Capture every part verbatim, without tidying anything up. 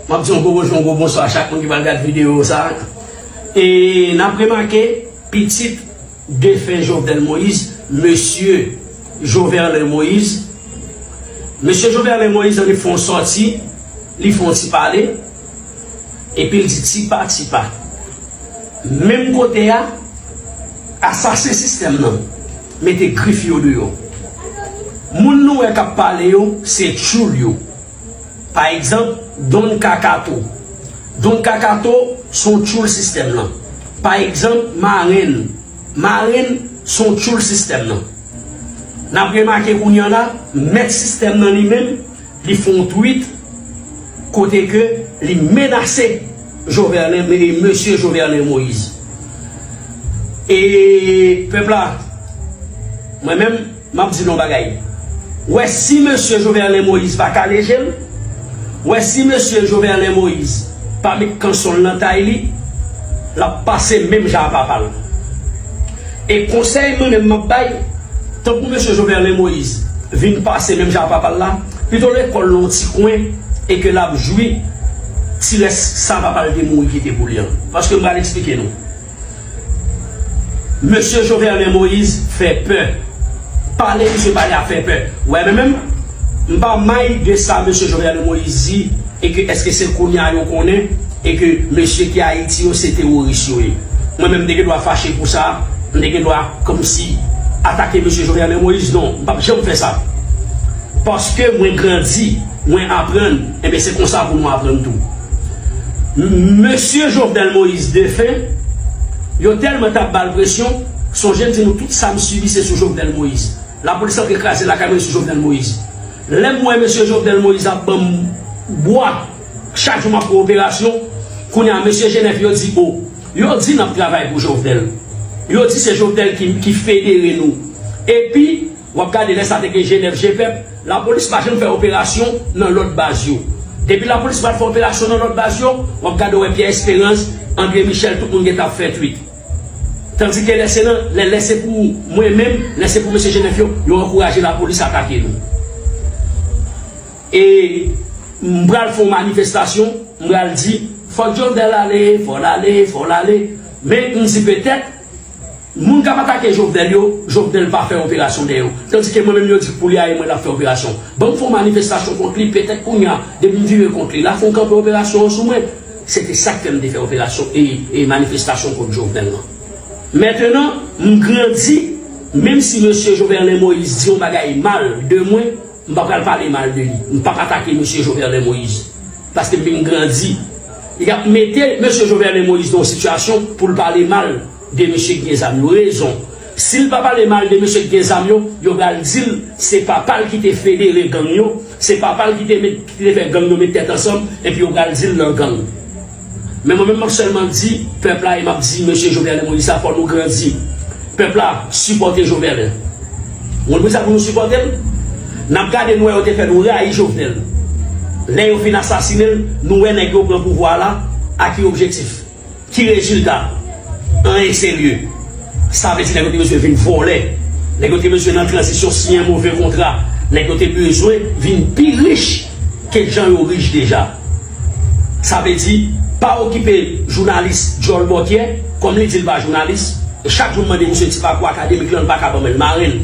M ap di yon gwo bonjou, yon gwo bonswa a chak moun ki pral gad videyo sa. E n ap remake pitit defen Jovenel Moïse, mesye Joverlin Moïse. Mesye Joverlin Moïse, li fè yon sòti, li fè yon ti pale, epi l di tipa, tipa. Menm kote a, asasen sistèm nan mete grif yo deyò. Moun nou wè k ap pale yo, se tchoul yo. Pa egzanp, Don Kakato. Don Kakato se yon tchoul sistèm nan. Pa egzanp, Marenn. Marenn se yon tchoul sistèm nan. N ap remake kounye a la, mèt sistèm nan li menm, li fè yon tweet kote ke li menase Joverlin, mesye Joverlin Moïse. E pèp la, mwen menm, m ap di nou yon bagay. Wè si mesye Joverlin Moïse pa kale je l, wè si mesye Joverlin Moïse pa met kanson l nan tay li, l ap pase menm jan a papa l. E konsèy mwen menm m ap bay, tankou mesye Joverlin Moïse vin pase menm jan a papa l la, pito lekòl nan yon ti kwen e ke l ap jwi ti rès sa papa l te mouri kite pou li an. Paske m pral eksplike nou. Mesye Joverlin Moïse fè pè. Pale misye pale a fè pè. Wè, men menm, m pa may de sa mesye Joverlin Moïse di, e ke èske se kounye a yo konnen, e ke mesye ki Ayiti yo se teworis yo ye. Mwen menm, m te gen dwa fache pou sa, m te gen dwa kòmsi atake mesye Joverlin Moïse, non, m p ap janm fè sa. Paske mwen grandi, mwen aprann, enben se konsa pou nou aprann tou. M-, mesye Jovenel Moïse defen, yo tèlman t ap ba l presyon, sonje m di nou tout sa m sibi se sou Jovenel Moïse. Lapolis antre kraze lakay mwen sou Jovenel Moïse. Lè m wè mesye Jovenel Moïse ap ban m bwa, chak jou m ap fè operasyon, kounye a mesye Jenèf yo di, o, yo di n ap travay pou Jovenel. Yo di se Jovenel ki, ki federe nou. Epi, w ap gade lè sa te gen Jenèf Jepèp, lapolis pa janm fè operasyon nan lòt baz yo. Depi lapolis pral fè operasyon nan lòt baz yo, w ap gade w wè Pierre Espérance, André Michel, tout moun gentan ap fè twit. Tandike lè se nan, lè, lè se pou mwen menm, lè se pou mesye Jenèf yo, yo ankouraje lapolis atake nou. E m pral fè yon manifestasyon, m pral di, fòk Jovenel ale, fò l ale, fò l ale. Men m di petèt, moun k ap atake Jovenel yo, Jovenel pa fè operasyon dèyè yo. Tandike mwen menm yo di pou li ale, mwen l ap fè operasyon. Ban m fè yon manifestasyon kont li, petèt kounye a, depi m vire kont li, l ap fè yon kanpe operasyon an sou mwen. Se te sa k fè m te fè operasyon e, e manifestasyon kont Jovenel lan. Mentenan, m grandi, menm si mesye Joverlin Moïse di yon bagay mal de mwen, m pa pral pale mal de li. M p ap atake mesye Joverlin Moïse. Paske m vin grandi. Y ap mete mesye Joverlin Moïse nan yon sitiyasyon pou l pale mal de mesye ki gen zam yo. Rezon. Si l pa pale mal de mesye ki gen zam yo, yo pral di l se papa l ki te federe gang yo, se papa l ki te met, ki te fè gang yo met tèt ansanm, epi yo pral di l nan gang. Men mwen menm, m ap sèlman di pèp la, e m ap di mesye Jovenel Moïse sa, fò nou grandi. Pèp la, sipòte Jovenel. Ou konn poukisa pou nou sipòte l? N ap gade, nou wè yo te fè nou rayi Jovenel. Lè yo fin asasinen l, nou wè nèg yo pran pouvwa la, a ki objektif? Ki rezilta? Anyen serye. Sa vle di nèg yo te bezwen vin vòlè. Nèg yo te bezwen nan tranzisyon siyen move kontra. Nèg yo te bezwen vin pi rich ke jan yo rich deja. Sa vle di, pa okipe jounalis djòl bòkyè, kòm li di l pa jounalis. E chak jou m mande misye ti pakou akademik lan, l pa ka ban mwen l, marenn.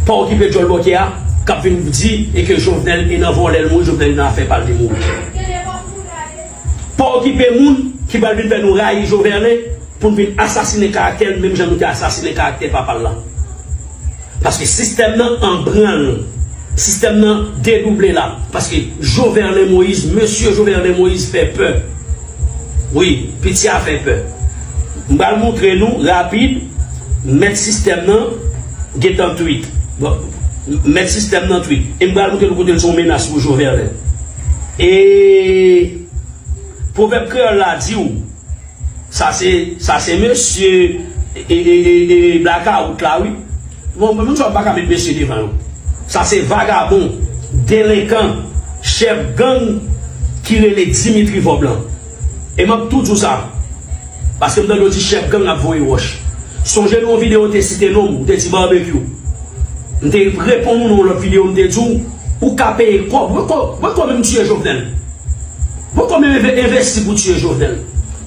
Pa okipe djòl bòkyè a, k ap vin di e ke Jovenel e nan vòlè l mouri, Jovenel e nan afè pa l li mouri. Pa okipe moun ki pral vin fè nou rayi Joverlin pou n vin asasinen karaktè l, menm jan nou te asasinen karaktè papa l la. Paske sistèm nan an branl. Sistèm nan dedouble la. Paske Joverlin Moïse, mesye Joverlin Moïse fè pè. Wi, piti a fè pè. M pral montre nou rapid, mèt sistèm nan gentan tweet. Bon, mèt sistèm nan tweet. E m pral montre nou kote l se yon menas pou Joverlin. E pwovèb kreyòl la di w, sa se, sa se mesye e, e, e, e, blakawout la, wi. Bon, moun sa yo pa ka met mesye devan yo. Sa se vagabon, delenkan, chèf gang ki rele Dimitri Vòb lan. E m ap tou di w sa. Paske m tande yo di chèf gang ap voye wòch. Sonje nou yon videyo ou te site non m, ou te di Babekyou. M te reponn ou nan yon lòt videyo, m te di w, ou ka peye kòb. Wè kò, wè kò menm tiye Jovenel. Poko menm enve- envesti pou tiye Jovenel.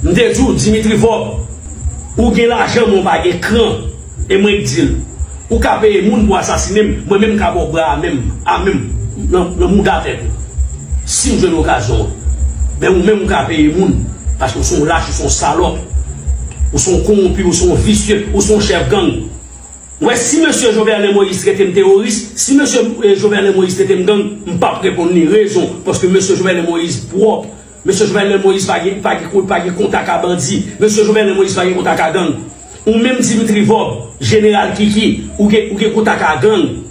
M te di w, Dimitri Vorbe, ou gen lajan, men w pa gen kran. E mwen k di l, ou ka peye moun pou asasinen m, mwen menm m ka ba w bra a menm, a menm, nan, nan mouda tèt ou. Si m jwenn okazyon an. Men ou menm ou ka peye moun, paske ou se yon lach, ou se yon salòp, ou se yon kowonpi, ou se yon visye, ou se yon chèf gang. Wè, si mesye Jovenel Moïse trete m teworis, si mesye, eh, Jovenel Moïse trete m gang, m p ap reponn li rezon, paske mesye Jovenel Moïse pwòp. Mesye Jovenel Moïse pa gen, pa gen, pa gen kontak a bandi. Mesye Jovenel Moïse pa gen kontak a gang. Ou menm Dimitri Vorbe, Jeneral Kiki, ou gen, ou gen kontak a gang.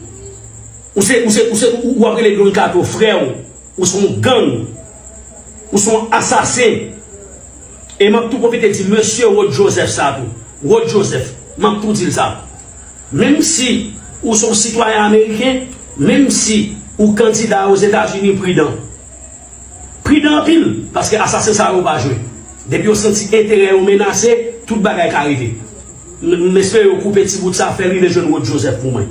Ou se, ou se, ou se, ou, ou ap rele Don Kato frè w. Ou se yon gang. Ou se yon asasen. E m ap tou pwofite di mesye Rod Joseph sa tou. Rod Joseph, m ap tou di l sa. Menm si ou se yon sitwayen ameriken, menm si ou kandida Ozetazini, pridan. Pridan anpil, paske asasen sa yo pa jwe. Depi yo santi enterè yo menase, tout bagay ka rive. M, m espere yo koupe ti bout sa, fè rive jwenn Rod Joseph pou mwen.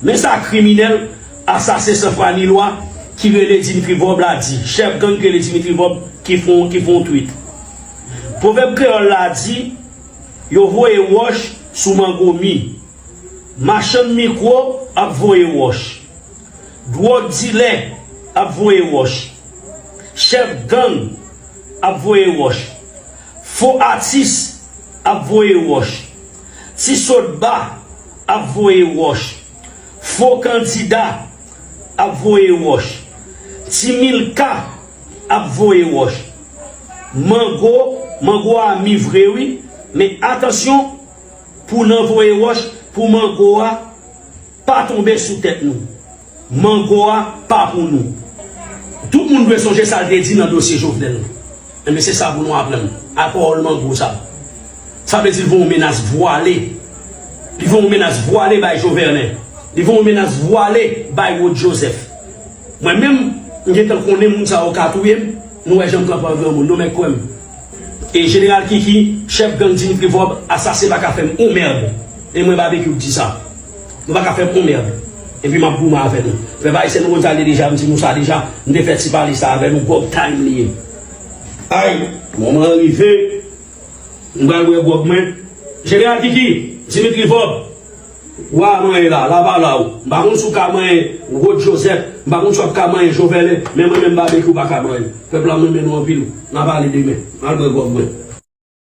Men sa kriminèl, asasen san fwa ni lwa, ki rele Dimitri Vorbe la di, chèf gang ki rele Dimitri Vorbe, ki fè yon, ki fè yon tweet. Pwovèb kreyòl la di, yo voye wòch sou mango mi. Machann mikwo ap voye wòch. Dwòg dilè ap voye wòch. Chèf gang ap voye wòch. Fo atis ap voye wòch. Ti sotba ap voye wòch. Fo kandida ap voye wòch. Ti Milka ap voye wòch. Mango, mango a mi vre wi, men atansyon pou nan voye wòch pou mango a pa tonbe sou tèt nou. Mango a pa pou nou. Tout moun dwe sonje sa l te di nan dosye Jovenel. Enben, se sa pou nou aprann ak pawòl mango sa. Sa vle di l voye yon menas vwale. Li voye yon menas vwale bay Jovenel. Li voye yon menas vwale bay Rod Joseph. Mwen menm, m gentan konnen moun sa yo ka touye m. Nou wè jan m kanpe an granmoun. Nou mèt kwè m. E Jeneral Kiki, chèf gang Dimitri Vorbe, asasen pa ka fè m on mèd. E mwen Babekyou k di sa. Nou pa ka fè m on mèd. Epi m ap goumen avè nou. Pèp ayisyen, nou konn sa l ye deja, m di nou sa deja. M te fè ti pale sa avè nou, Gwòg Time li ye. Ay, moman an rive. M pral bwè gwòg mwen. Jeneral Kiki, Dimitri Vorbe, wa manyen la, la pa la ou. M pa konn si w ka manyen Rod Joseph, m pa konn si w ap ka manyen Jovenel, men mwen menm Babekyou pa ka manyen. Pèp la, m renmen nou anpil. N a pale demen. M al bwè gwòg mwen.